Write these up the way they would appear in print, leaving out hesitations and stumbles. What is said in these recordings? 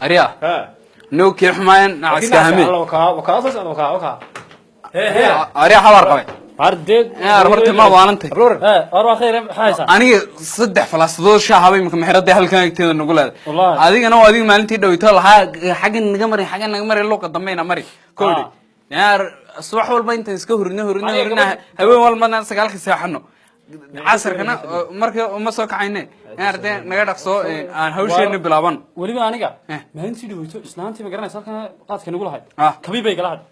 Arya, no kii xumaayeen nacaska hame. Arya, xabaar qabay. Ardeed. Yaar, horta ma waalantay? Ee, war waa khayr, maxaa haysaa? Aniga saddex falaasadood shaaha bay imika mexeradda halkan agteeda nagu leedahay. Wallahi. Adigana waa adiga maalintii dhaweyto lahaa, xaggan naga mari, xaggan naga mari, luuqa dambeyna mari kowdhi. Yaar, subax walba intaan iska hurino hurino Aniga hurina, haween walbana 9-ka seexano, casarkana marka uma soo kacayne. Yaar, dee naga dhaqso, aan hawsheena bilaaban. Weliba aniga Eh. maalintii dhaweyto islaantii, ma garanaysa, halkan qaadka nagu lahayd. Ah. Kabii bay igala hadhay.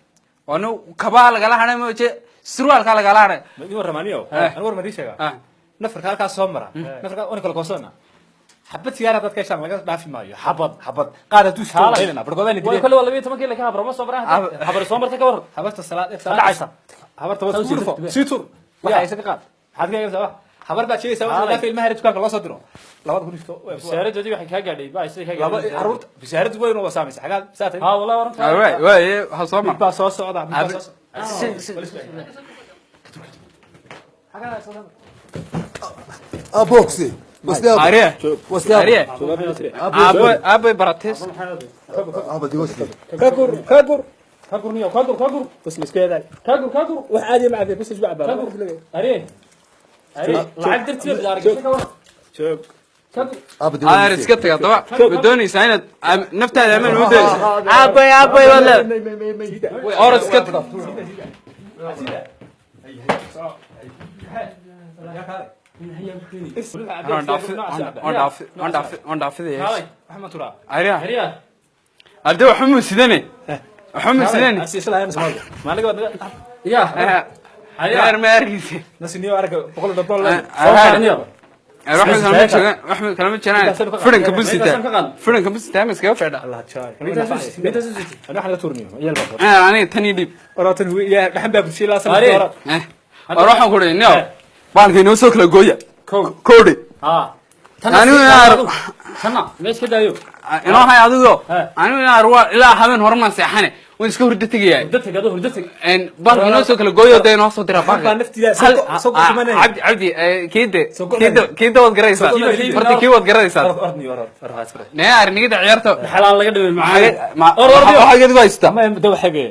Waanu kabaa lagala hadhay, maje surwaalkaa lagala hadhay. Ma idin warramaniyo? Eh. Anigu war ma idin sheegaa? Ah. Nafarka halkaas soo mara, nafarka ona kala goosana, xabad sigaar haddaad ka heshaan laga dhaafi maayo. Xabad xabad qaad hadduu sito Kaalay. helina bargoodayna Way dileen. kale waa 12-kii laka habro ma soo maran. Habar soo marta ka waran? Habarta salaad. Dhacaysa. Habarta waa Soo isku dhufo. sii Sii tur waxa aysa ka qaad, maxaad ka eegaysaa? Habar baad sheegaysaa waxa Kaalay. dhaafi ilmaha reer dukaanka loo soo diro 2000 isto. Wasaaradoodii waxay kaa gaadhay baa sidii kaa Laba gaadhay. Caruurta bishaaradu weyn oo saamaysa xagaad saatay. Ha, wallahi waran. Ah, waay waay, ha soo mar. Mid baa soo socda, mid baa soo socda. Boxi. Arya, Arya, aabo aabay baratees. Aba digosti. Ka gur, ka gur. Ka gur niyo, ka gur, ka gur. Bas iska yeeday. Ka gur, ka gur. Wax caadi ma caadi, bas isba Ka gur. Are are, lacag dartii baa aragtay, ka waran? Joog. Ka gur. Aba Aar, iska tag haddaba. Ma doonaysaa inaad naftaada amaan u doonaysa? Aabay, aabay baad leedahay, orod iska tag. Waan dhaafi, waan dhaafi, waan dhaafi, waan dhaafidaya. Kaalay. Wax ma turaa? Arya. Arya. Arde, waxba mu sidane, waxba mu sidane. Ya. Aar, ma arkaysa? Nasiniyo arka boqol dollar. Wax kalama joogaan, wax kalama jiraan. Firanka busita, firanka busita ma iskaga feedha? Allah jaay. Ana waxa laga tuurniyo yeel baa. Aniga tan ii dhiib. Waratan ya dhaxan baa bulshada la Are. sanad. War, waxaan ku dhihi, nio baalka inoo soo kala gooya. Kow. Kowdhi. Ha. Anigu yaar- Tanna ma iska daayo? Inoo hay adigo. Eh. Anigu inaar waa ilaa habeen horemaan seexane, waan iska hurdo tegayaa. Hurdo tag, adoo hurdo tag. Baalka inoo soo kala gooyo, dee inoo soo dira Baa baalka. naftiida soo kumanay. Cabdi, Cabdi, kiide. Soo go- Kiida, kiida waad garaysaa. Soo go- Horta kii waad garaysaa. Orniyo, or or iska. Nee, arnigida ciyaarta. Xalaan laga dhimay macaan. Or, or, waxaa iga haysta. Ma daw xage.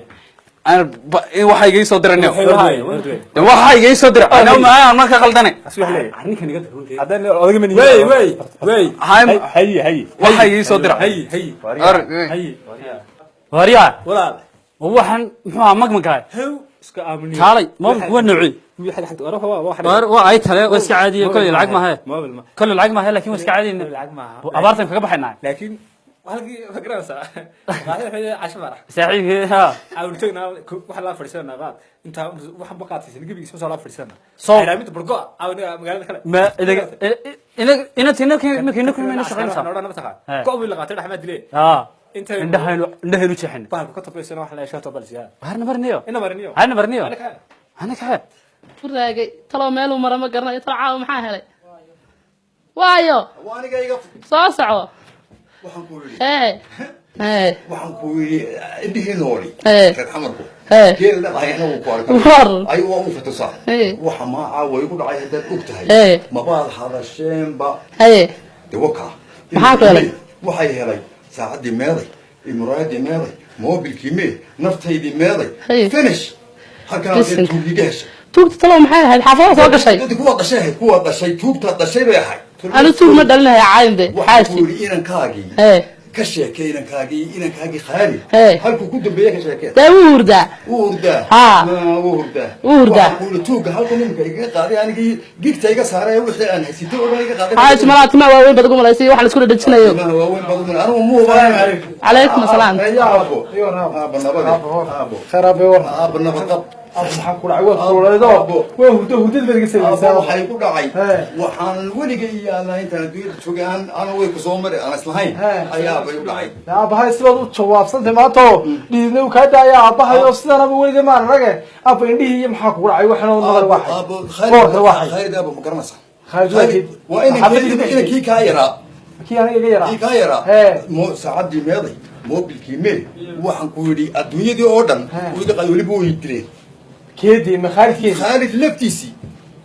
Waxa iga soo dira neo. Ordi. Waxa iga soo dira ana ma aan marka qaldane. Asku wax leeyahay. Arrinkan iga daruntii. Hadan odaga man. Wey, wey, wey. Hay. Hay hay. Waxa iga soo dira. Hay hay. Or. Hay. Warya. Walaal. Waxaan muxuu ahaa magmagaay? How iska aaminiyo. Kaalay, mobilku waa noocii? Waxa xagta war waa wax. War waa ay tale, waa iska caadiye, koley lacag maahe. Mobil ma. Koley lacag maahe, laakiin waa iska caadiye. Lacag maaha. Abaartan kaga baxaynaa. Laakiin halkii ma garanaysaa. Waxay casho farax. Saaxiibkii ha. Aan tagnaa waxa la fadhiisanaa qaad. Inta waxan ba qaadaysan gabigiisa soo la fadhiisanaa. Soo- Ayna mid burgo aan magaalada kale. Ma idaga inaga inatina markayna kulmayna shaqaynaysaa. Noodhan ma taqaan. He. Goob la qaatay dhaxma dilee. Ha. Inta Indhahaynu jeexin. Bahalka ka tabaysana waxa la yeeshaa tabalsiyaa. Harna marniyo. Ina mariniyo. Harna marniyo. Ana ka. Hana kaxe. Ku raagay, talow meeluu mara ma garanayo. Talo caawa maxaa helay? Waayo. Aniga iga. Soo soco. Waxaan ku yidhi. Ee ee. Waxaan ku yidhi indhihii nooli. Eh. Reer xamarku. Eh. Geel dhaqay anagu ku arkay. War. Ay waa u fatusaa. Eh. Waxa ma caawa igu dhacay haddaad og tahay. Eh. Mabaad hadasheenba. Haye. De waka. Maxaa ku helay? Waxay helay saacaddii meeday, muraayadii meeday, moobilkii mee, naftaydii meeday. Hey. Finish. Halkan hadee Listen. tuug iga heshay. Tuugta talow maxay ahayd? Xaafada soo gashay? Dadki kuwa dhashay ahayd, kuwa dhashay, tuugtaa dhashay bay ahayd. Anu tuug ma dhalinaya, caayinde. Waxaan ku Xaaji. yidhi inankaagii. Ee. Ka sheekee inankaagii, inankaagii Khaalid. Hey. Halkuu ku dambeeye ka sheekee. Dee wuu hurdaa. Wuu hurdaa. Haa. Wuu hurdaa. Wuu hurdaa. Waxaan ku yidhi tuugga halkan imika igaga qaaday, anigii gigta iga saaray, wixii aan haysatay oo dhan iga qaaday. Xaaji, malaa timaa waaweyn baad ugu malaysay waxaan isku dhadhajinayo. Timaha waaweyn baad ugu malaysay. Anigu muu Calaykum asalaam. Aabo. Aabo nabade. Aabo. Khayr abe war. Aabo nabad qab. Abu, maxaa ku dhacay? Waa kululeydo. Aabo. Waa hurdo, hurdada baad iga Aabo saydaysaa. waxay ku dhacay. Hee. Waxaan weligay iyo Allah intaan adduunyada joogay aan aan way ku soo maray aan islahayn. Hee. Ayaa aabay u dhacay. Aabahay, sidaad u jawaabsantay maanta oo dhiidna uu kaa daaya aabahay oo sidanaba weliga maan rage. Aaba, indhihii iyo maxaa kugu dhacay? Waxan oo nadar waxay. Aabo Boorka waxay. Khaalid, aabo ma garanaysaa? Khaalid waa kii- Waa Xaafadii inankii, inankii kaa yaraa. Kii aniga iga yaraa. Kii kaa yaraa. Hee. Mo saacaddii meeday, moobilkii mee, waxaan ku yidhi adduunyadii oo dhan Hee. uu iga qaaday, weliba way dileen. Keedii ma Khaalidkeedi? Khaalid laftiisii.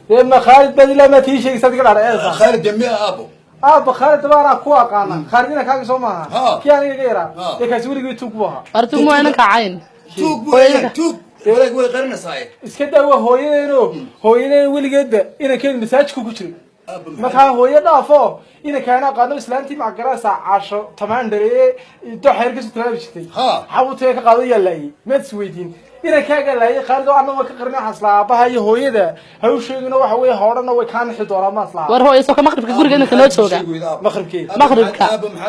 Dee ma Khaalid baad ilaa maa tii sheegaysa adiga dhaadhaceedsa. Khaalid dee miya, aabo? Aabba Khaalid baan ku aqaana. Khaalidina kaaga soo maaha. Kii aniga iga yaraa. Dee kaasi weligii tuug buu ahaa. War tuug ma inanka cayn. Tuug weeyaan, tuug. Walaag way qarinaysaa. Iska daa, waa hooyadeeno, hooyadeen weligeedba inankeedu masaajidku ku jiray. Markaa hooyo dhaafo, inankaana aqaano islaantii macgaraysa Caasho tamaandare doxeer kasoo talaabi jirtay. Xawutee ka qaado yaa laayay, maad isweydiin inankaaga laayay Khaalid oo anna waa ka qarnay. Waxaan islaa aabaha iyo hooyada hawsheeduna waxa weeye hoodhana way kaa nixi doonaa, ma islaa. War hooyo soo ka maqribka guriga inanka noo jooga. Maqribkii. Maqribka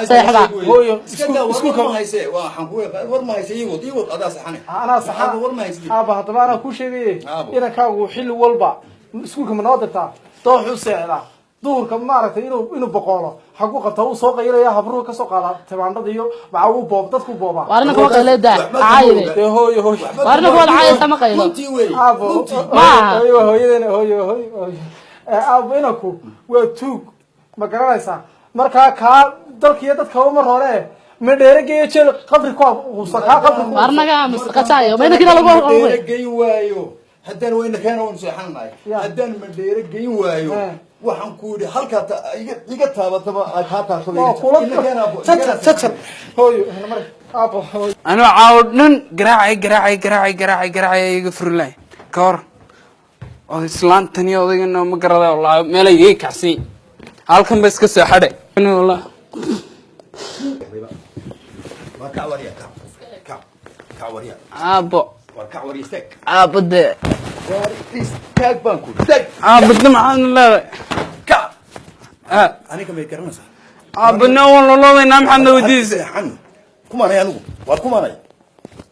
seexda. Hooyo, Iska daa, war iskuulka ma hayse, waxaan ku war ma hayse, iiwad iiwad, adaa saxane. Anaa saxan. War ma hayse. Aaba, haddaba anaa kuu sheegaye. Aabo. Inankaagu xilli walba iskuulka ma noo dirtaa? Dooxuu seexdaa duhurka, maaragtay, inuu boqoolo xagu qabtaa, wuu soo qaylaya, habruhu kasoo qaadaa timaandhada iyo maxaa wuu boob dadku boobaa. War inanka waa qayleeda caayine. Dee hooyo, hooyo. War inanka waad caayaysaa, ma qaylo. Runtii wey. Aabo. Runtii. Maaha. Hooyo, hooyadeen, hooyo, hooyo, hooyo. Aabo, inanku waa tuug, ma garanaysaa? Markaa kaa dalka iyo dadka uma roore, ma dheerageeyo jeel qabri ku quusa kaa qabri ku. War naga aamus qasaayo, ma inankiina lagu Madheere geyn waayo haddaan wayna keena waan seexanahay. Ya. Haddaan madheere geyn waayo, waxaan ku yidhi halkaa iga taabataba kaa taabsada. Oo kula tatar tatar, hooyo mar, aabo, hooyo. Anuu caawo dhan garaacay, garaacay, garaacay, garaacay, garaacay, iga furin lahay ka hor oo islaantani odaygana ma garada wallaahi, meelay iga kacsan halkan ba iska soo xadhay wallah. Waa kac warya, kac kac kac warya. Aabo. War kac warya, istaag. Aabo dee. War istaag baan ku istaag. Aabo de, maxaad leedahay? Kac. Ah. Aniga may garanaysaa? Aabo na waan loloodaynaa, maxaad na weydiisay? Seexan kumaanay anigu, waar kumaanay,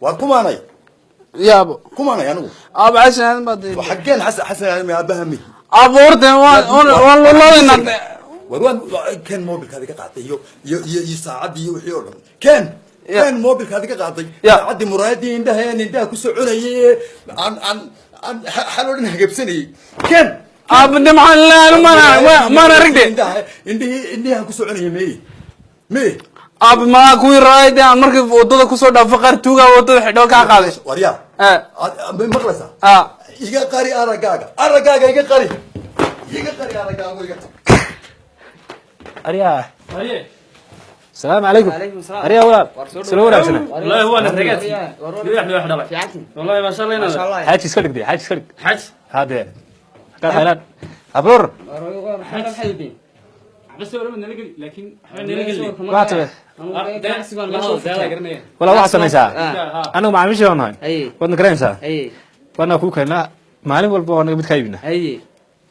waar kumaanay. Yaabo. Kumaanay anigu. Aabo, Xasan Aadan baa dee. Xaggeen Xasan? Xasan Aadan aabaha mihi. Aabo, horta waan loloodaynaa dee. War waan keen mobilkaadi ka qaatay iyo saacaddii iyo wixii oo dhan keen. Keen mobilkaadi ka qaatay. Saacaddii, muraayadii indhaha een indhaha ku soconayay, aan xal oo dhan hagabsanayay keen. Aabo de, maxaan leeyahay? Maana aragde. Indhaha, indhihii, indhihaan ku soconayay meye meye? Aabo, maa kuwii raay dee, aan markii wadada kusoo dhaafo qaar tuugaa wadada xidho kaa qaaday. Waryaa. Eh. Ma maqlaysaa? Ah. Iga qari araggaaga, araggaaga iga qari, iga qari araggaaga, iga Aryaa. Haye. Asalaamu calaykum. Calaykum salaam. Aryaa walaal, salo wanaagsana. Wallaahi waa na ragaadki libax libax dhalay, wallahi maasha Allah inaad Xaaji iska dhig dee, xaaji iska dhig. Xaj. Hadee halkaad xeelaan abroor. Bas wala nala geli, laakiin waxba nala geli. Waa tabe. Walaa, waxaad samaysaa, anagu macaamiishii baan nahay, waadna garanaysaa, waadna kuu keenaa maalin walba, waa naga mid kaa iibina.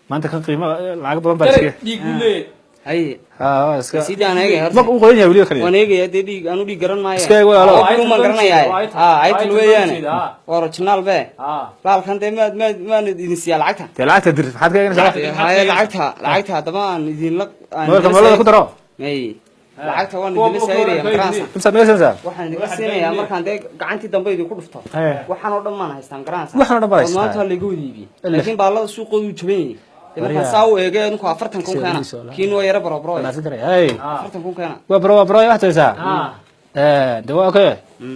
Maanta kan qiimo lacag badan baa iska Dhiig buu leeyahay. Ha waa iska Sidaan eegay horta. Maq uu qoyan yahay weliba kaliya. Waan eegaya dee, dhiig anu dhiig garan maayo. Iska eeg walaalo. Kuman garanayaa. Ha, aytul weeyaane. Ah. Waa original be. Baalkan dee maad maan idin siiyaa lacagta. Dee lacagta dir, maxaad ka eeganaysaa? Haye, lacagta haddaba aan idinla aan Mobilka idinla mobilada ku daro. May. Lacagta waan idinla sayraya, ma garanaysaa? Imsaad naga siinaysaa? Waxaan idinka siinayaa markaan dee gacantii dambe idinku dhufto. Waxaan oo dhan maan haystaan, garanaysaa? Waxaan oo dhan baad Oo maanta haystaa. waa layga wada iibiyey. Elef. Laakiin baallada suuqoodu wuu jaban yahay. Dee markaan Waryaa. saa u eegay idinku 40,000 keena. Kiin waa yara barobro. Wanaagsan karaya hey. 40,000 keena. Waa bro, waa bro, waxaad samaysaa de waa okay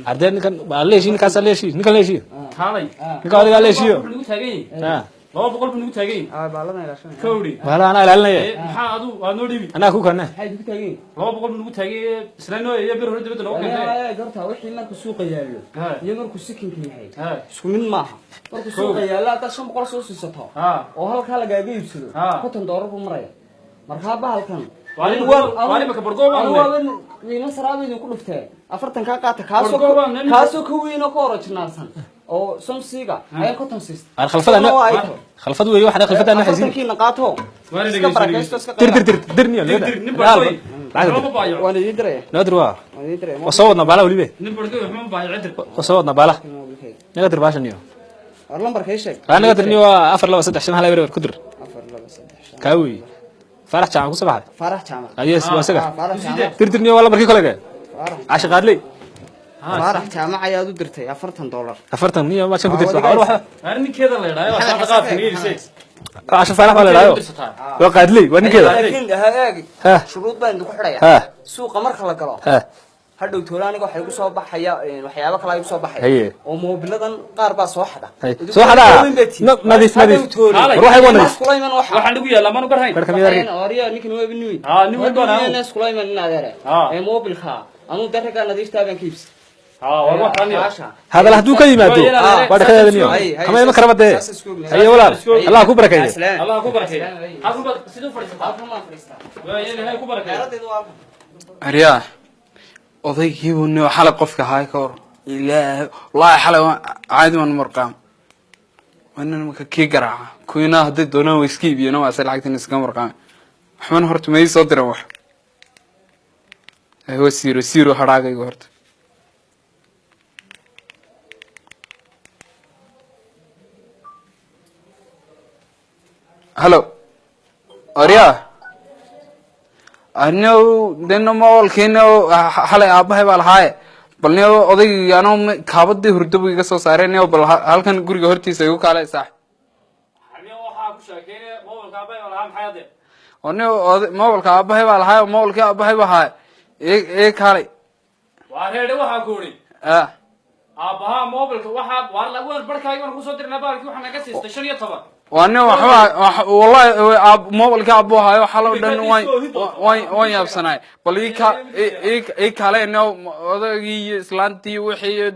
ardee, ninkan waa la heshiin, ninkaasaa la heshiin, ninkan la heshiin. Kaalay. Ninka adigaa la heshiiyo. Wuxuu nagu taagan yahay Ah. 200 buu nagu taagan yahay. Ah, baalladan ilaashanaya. Kowdhi. Bahala anaa ilaalinaya. Maxaa adu waa noo dhibi? Anaa ku kane. Maxay idinku taagan yihiin? 200 buu nagu taagan yahay, isla noo iyo bir hore dibadda noogu keentay. Ay, horta wixii markuu suuqa yaallo iyo markuu sikinka yahay Ha. isku mid maaha. Markuu suuqa yaallo haddaad 500 soo siisato oo halkaa lagaaga iibsado, $50 buu maraya. Markaa bahalkan Waa nimaka Bordeaux baan anigu leh. waaba qiimo saraaba idinku dhuftee, 40 kaa qaata, kaasoo Bordeaux baan leh. Kaasoo ka weyn oo ka orojinaarsan oo somsiga ayaan 50 siista. Aan khalfada Kana waa ayto. khalfad weeye, waxaan khalfada ana xaysiin. 40-kiina qaato, Waa iska barakaysto, iska Dir dir dir dir niyo. Dir dir nin Bordeaux Lacag waxba ma baayo. Waan idiin diraya. Noo dir waa. Waan idiin diraya. Waa soo wadnaa baala welibe. Nin Bordeaux waxba ma baayo, cidir. Waa soo wadnaa baala, naga dir baashan niyo. War lambarka ii sheeg. Aa, naga dir niyo, waa 4 2 3 5 1 0 0 ku dir. 4 2 3 5. Kaa weeye Faarax Jaacan ku soo baxday. Faarax Jaamac. Yes, waa isaga. Ah, Faarax Jaamac. Dir dir niyo, waa lambarkii kolega. Faarax. Cashi qaadley. Faarax Jaamac ayaad u dirtay $40. 40 niyo, ma shan ku dirto Waa waxa. Waar ninkeeda la yidhaayo waa saada qaadka naga iibisay. Cashi Faarax baa la yidhaayo, waa qaadley, waa ninkeeda. Laakiin ha eeg, Ha. shuruud baan idinku xidhaya. Ha. Suuqa marka la galo Ha. Hadhow toole aniga waxay igu soo baxaya waxyaabo kale igu soo baxaya Haye. oo moobiladan qaar baa soo xada. Haye. Idinku Soo xadaa? waaweyn baa tihiin. Nadiif, nadiif. Hadhow toole. Haalay. War waxay waa nadiif. Iskula iman waxa. Waxaan ugu yaallaa maan u garhayn. Garka miyaad arkin? Oriya ninkan waa nin weyn. Haa, nin weyn baan ahay. Nin iskula iman in adeere. Haa. Ee moobilka anuu daraga nadiiftaa baan ka iibsay. Haa, war waxaan iyo. Kaasha. Hadal hadduu ka yimaado Haye. waa dhakadaada niyo. Haye, haye, Kama iman karaba dee. saas isku ognahay. Haye walaal, Allah ku barakeeyo. Asalaam. Allah ku barakeeyo. Asalaam. Halkan baad sidoo fadhiisataa. Halkan baan fadhiistaa. Waa Ilaahay ku barakeeyo. Meeladeedu waa halkan. Aryaa, odaygiibu nio xalay qofka ahaa ka hor. Ilaahay, wallaahi xalay caadi waan marqaam. Waa nin marka kii garaaca kuwiina hadday doonaan way iska iibiyeen, waa ase lacagtan iskaga marqaamay. Waxbana horta ma ii soo diran wax. Waa zero zero hadhaagayga horta. Hello, aryaa, anio dena moolkiina xalay aabahay baa lahaaye. Bal nio odaygii anoo kaabadii hurdo buu iga soo saareen nio. Bal halkan guriga hortiisa igu kaalay, saax. Aniga waxaa ku sheekeynaya mobilka aabbahay baa lahaa, maxay hadee? Oo nio mobolka aabahay baa lahaaye, mobolkii aabahay baa haaye, ii kaalay. Waa reedhe, waxaa ku idhi Ah. aabbahaa mobilka waxaa waar lagu barkaaga baan kusoo dirnaa baalkii, waxaa naga siistay 15. Waa nin waxba wallahi mobolkii aabuu haayo xalo dhan waan yaabsanaay. Bal ii ka ii kaalay nio. Odaygii iyo islaantii wixii iyo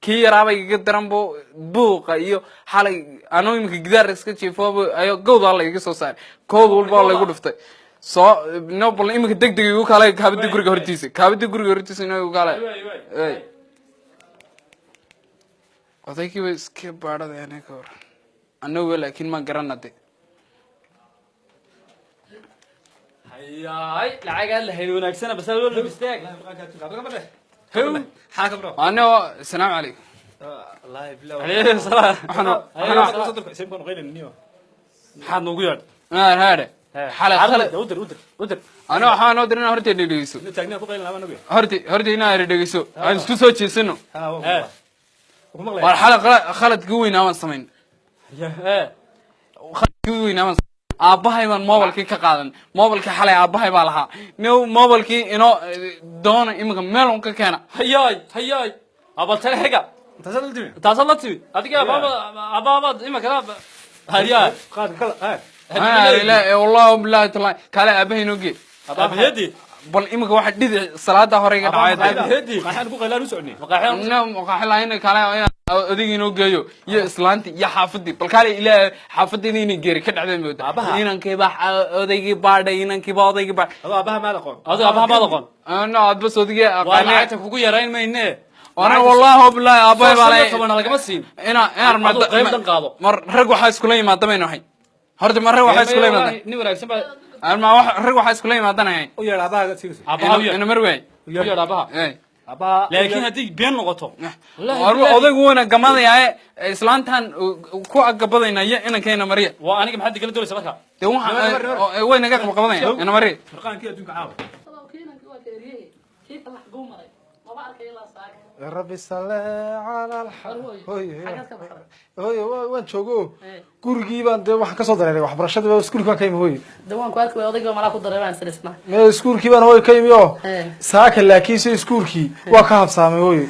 kii yaraabay igaga daran bu buuqa iyo xalay anuu iminka gidaar iska jiifooba ayo gowdaa la iga soo saaray, kood walba laygu dhuftay. Soo no, bal iminka deg deg igu kaalay kaabadii guriga hortiisa, kaabadii guriga hortiisa inoo igu kaalay. Ey. Odaygii way iska baadhaday aniga ka hor anagu, laakiin ma garana de. Hayaay, lacag aad lahayd wanaagsana bas loo labistaag. Ano, asalaamu calaykum. Alayhi salaam. Waxaan Maxaad noogu yeedhay? Haadhe xalay xalay Udir, udir, udir. Ano waxaa noo dirin horta dhegeyso. Taagnaa ku qaylin lama nabi. Horta inaa dhegeyso, aan isku soo jeesano. Ha, ku maqlay. War xalay khaladkii weynaa waan samayn. Ee. Khaladkii weynaa waan aabbahay baan mobilkii ka qaadan. Mobilkii xalay aabbahay baa lahaa no, mobilkii inoo doona iminka meel un ka keena. Hayaay, hayaay, abal tale xiga. Taasaad la timi. Taasaad la timi adiga abaaba abaabaad imika hayaay. Qaadka kala ha. Wallahi billahi tallahi, kaale aabbahay inoo gee. Aabahedi. Bal iminka waxa dhidi salaada hore iga dhacay. Aabahedi. Qaxaan ku qaylaan u soconay. Maqaaxi. No, maqaaxi kaale odayga inoo geeyo iyo islaantii iyo xaafadii. Bal kaale, ilaahay, xaafadii inay geeri ka dhacday mooda. Aabaha. Inankii baa odaygii baadhay, inankii baa odaygii baadhay. Adoo aabaha maad aqoon. Adiga aabaha maad aqoon. No, adba soodigii Waa aqaane. lacagta kugu yarayn mayne. Ana wallahi billahi aabbahay baa 15 lay lagama siin. ina inaan Aduu qayb dhan qaado. Mar rag waxaa iskula yimaada baynu ahay horta, mar rag waxaa iskula yimaada. Nin wanaagsan baa. Ma wax rag waxaa iskula yimaadanahay. U yeedh aabaha siiso. Aabaha u yeedh. Ina mar waay. U yeedh aabaha. Ey. Aabaha. Laakiin haddii been noqoto War odaygu wana gamadayaaye, islaantan ku agabadayna iyo inankayna Mariya. Waa aniga, maxaad igala doonaysa marka? Dee waxa way naga qabqabanaya ina Mariya. Furqaankii adduunka caawa. Kiinankii waa ka eriyey, kii kale xaguu maray maba arkay ilaa saaka. Rabbi salli cala War hooyo, hooyo. xaggaad ka baxday? Hooyo, waan joogo gurigii baan dee, waxaan kasoo dareeray waxbarashadii baa, iskuulkii baan ka imi hooyo. De waan ku arki waay, odayga malaa ku dareeraan sirisna. Mee, iskuulkii baan hooyo ka imi oo saaka, laakiinse iskuulkii waa ka habsaamay hooyo.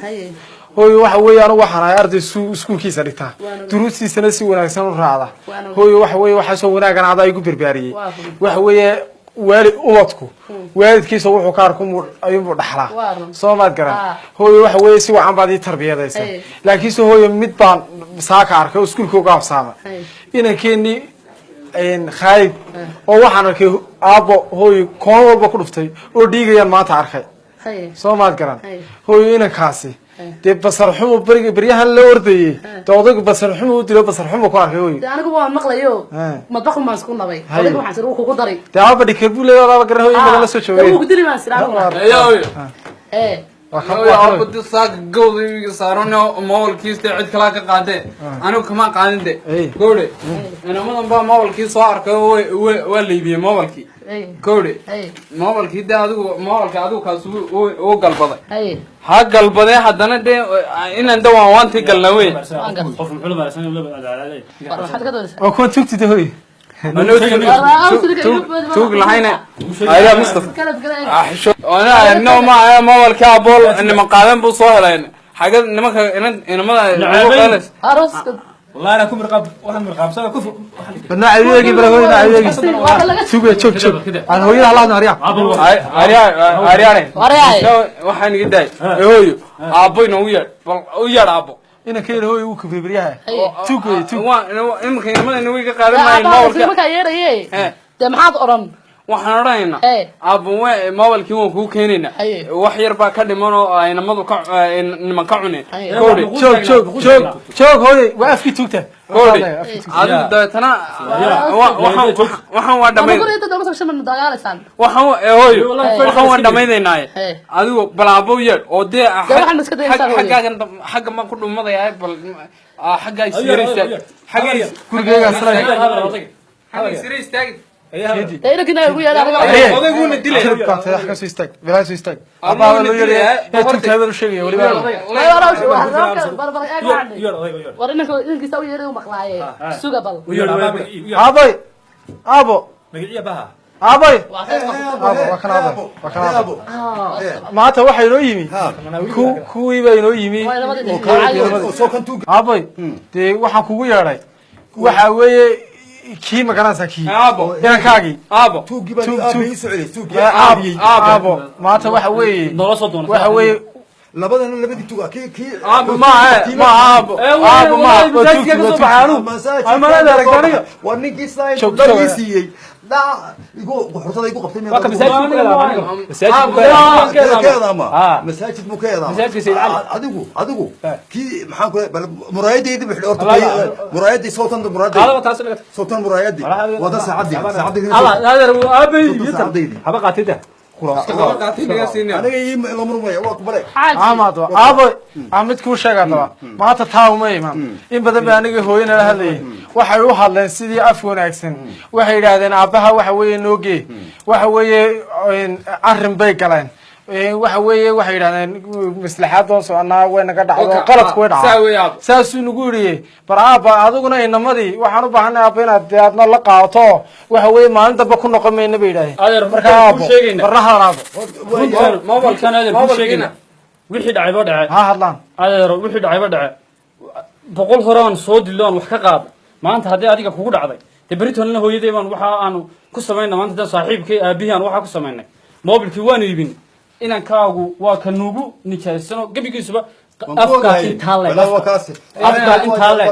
Hooyo, waxa weeye anigu waxaan ahay arday iskuulkiisa dhigtaa, duruustiisana si wanaagsan u raacda. Hooyo, waxa weeye waxaasoo wanaagan adaa igu barbaariyey. Waxa weeye waali ubadku waalidkiisa wuxuu ka arku ayuunbuu dhaxlaa. Soo maad garan? Hooyo, waxa weeye si wacan baad ii tarbiyadaysa, laakiinse hooyo mid baan saaka arkay oo iskuulkii uga habsaamay. Inankeenii Khaalid oo waxaan arkay aabbo hooyo koon walba ku dhuftay oo dhiigayaan maanta arkay. Soo maad garan? Hooyo, inankaasi dee basar xumu berig beryahan la ordayey, dee odaygu basar xumu u dilo, basar xumu ku arkay hooyo. De anigu waan maqlayo, madbaqun baan isku nabay. Odayga waxaan sir wuu kugu daray. Dee aaba dhikar buu leeyahay, adaaba garan hooyo, in badan la soo De joogay. Wuu ku dili baan sir anigu. Ee. Aabadi saaka gowda iga saaran mobolkiista cid kalaa ka qaadee, anigu kama qaadin de. Gowde, inamadan baa mobolkii soo arkay oo waa laybiyey mobolkii. Gowde, mobolkii de adigu mobolka adigu kaas uu galbaday. Ha galbadee, haddana de inaan de waan waantii galna wey. Waan gartay. Qof muxuu la maarsan la War waxaad ka doonaysaa? Waa kuwan tugtida hooyo. Tuug lahayna ayaa Mustafa ana no ma mobilka abool niman qaadan buu soo helay xaga nimanka inamada ugu qalas arooska. والله انا كم رقاب واحد من رقاب سنه كفو. Badnaa adeegi bala hooyada adeegi. Suge joog joog. Aan hooyada Allah naariya. Aryaane. Waryaay. Waxaan iga daay hooyo aabbo inoogu yeedh, bal u yeedh aabbo. Inanka yar hooyo uu kibriyaha. Tuug wey tuug. Waa iminka inamada inagu iga qaadan maayo mobilka. Markaa yeedhaye dee maxaad odhan? Waxaan odhanaynaa aabbo mobilkii waan kuu keenaynaa, wax yar baa ka dhiman oo inamadu ka niman ka cuneen. Kowdhi joog joog joog joog hooyay, waa afkii tuugta. Kowdhi adigu dabeetana waxaan waa dhamayn waxaan hooyo waxaan waa dhamaynaynaaye adigu bal aabbo yeedh oo dee xaggaagan xagga maan ku dhumadayaa, bal xaggaa isyara istaag, xagga gurigeyga xagga isyara istaag. Odayguna dilay. Ka soo istaag, bilaa soo istaag. Abaa loo yeeray ee tuugta habeen u sheegaya waliba. War inanka inankiisa u yeeray u maqlaaye, suga bal. Aabay, aabo, aabay, aabo, waa kan aabay, waa kan aabo. Maanta waxaa inoo yimi kuwii baa inoo yimi. Aabay, dee waxaan kugu yeedhay waxa weeye kii magaranaysaa kii inankaagii aabo aabo. Maanta waxa weeye waxa weeye labadana labadii tuga kii kii. Aabo ma ma aabo aabo ma amalada aragtaniga. Waa ninkii saa siiyey dhac igu xurtada igu qabtay. Masaajid buu ka eedaa adigu adigu kii maxaan ku bal muraayadaydi bixi horta, muraayadii sawtan, muraayadii sawtan, muraayadii wada saacadii saacadii. Allah adeer aabay haba qaatida. Aniga ii lamurmaya waa kubale. Amaad aabo, aan mid kuu sheegaa daba maanta taa uma iman. In badan ba aniga hooyana la hadlayay, waxay u hadleen sidii af wanaagsan. Waxay yidhaahdeen aabbaha waxa weeye noogee, waxa weeye arrin bay galeen, waxa weeye waxay yidhahdeen maslaxaad doon soconaa, way naga dhacdo qaladku way dhacaa, saasuu nagu yidhi. Bar aabba adiguna inamadii waxaan u baahanay aabba inaad dee aadna la qaadato, waxa weeye maalin dambe ku noqon mayna bay yidhahdeen. Marka aabbo barna hadal aabbo. Mobilkan adeer ku sheegayna wixii dhacayba dhace ha hadlaan adeer, wixii dhacayba dhace. 100 hore aan soo dillo aan wax ka qaado maanta haddii adiga kugu dhacday dee beritoolna hooyaday baan waxa aanu ku samaynay maanta dee saaxiibkay aabihii aan waxaa ku samaynay. Mobilkii waanu iibinay, inankaagu waa ka nuugu nijaysano gebigiisuba afka intaa le, afka intaa le.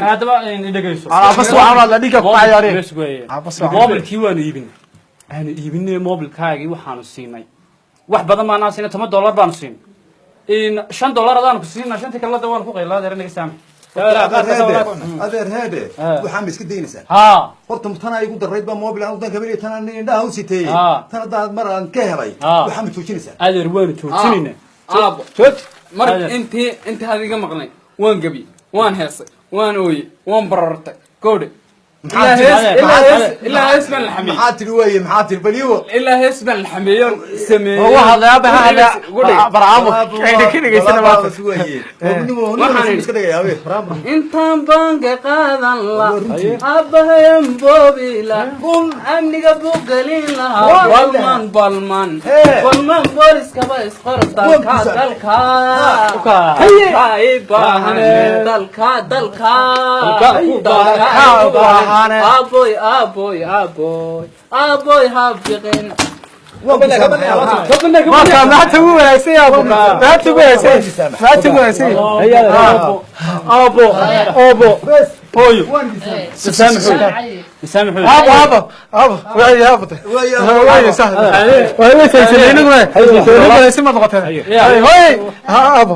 Haddaba dhegeyso mobilkii waanu iibinay, aanu iibinay mobilkaagii waxaanu siinay wax badan baanaa siinay, $10 baanu siinay, $5 adaanu ku siinaa, shantii kalena waanu ku qaylaa. Adeer naga saamix. Adeer heede, waxaa ma iska daynaysaa? Horta tana igu darayd baa mobil aan udan kabeliya, tan aan indhaha u siteeyey, tan haddaan mar aan ka helay, waxaa ma joojinaysaa? Adeer waanu joojinaynaa. Aabo mar intii inta adiga maqnay waan gebiyey, waan heesay, waan ooyey, waan barartay gowdhe. Ilaa hees baan la xameeyey. Maxaa tiri waaye, maxaa tiri baliwo? Ilaa hees baan la xameeyey oon sameeyey. Waa hadlay aabba, ha hadlay barcaamo ka dhegeysana maanta. Intaan banka qaadan la aabbahayan boobila amniga bugalin lahaa, balman balman balman booliskaba isqor dalka dalka i baahane dalka dalka dalka aaboy aaboy aaboy aaboy habiqin. Marka maanta ugu wanaagsan yaabo, maanta ugu wanaagsan, maanta ugu wanaagsan aabo aabo hooyo aabo aabo aabo way aabo way sax way way saysan inagu way way ma noqotay hoy aabo.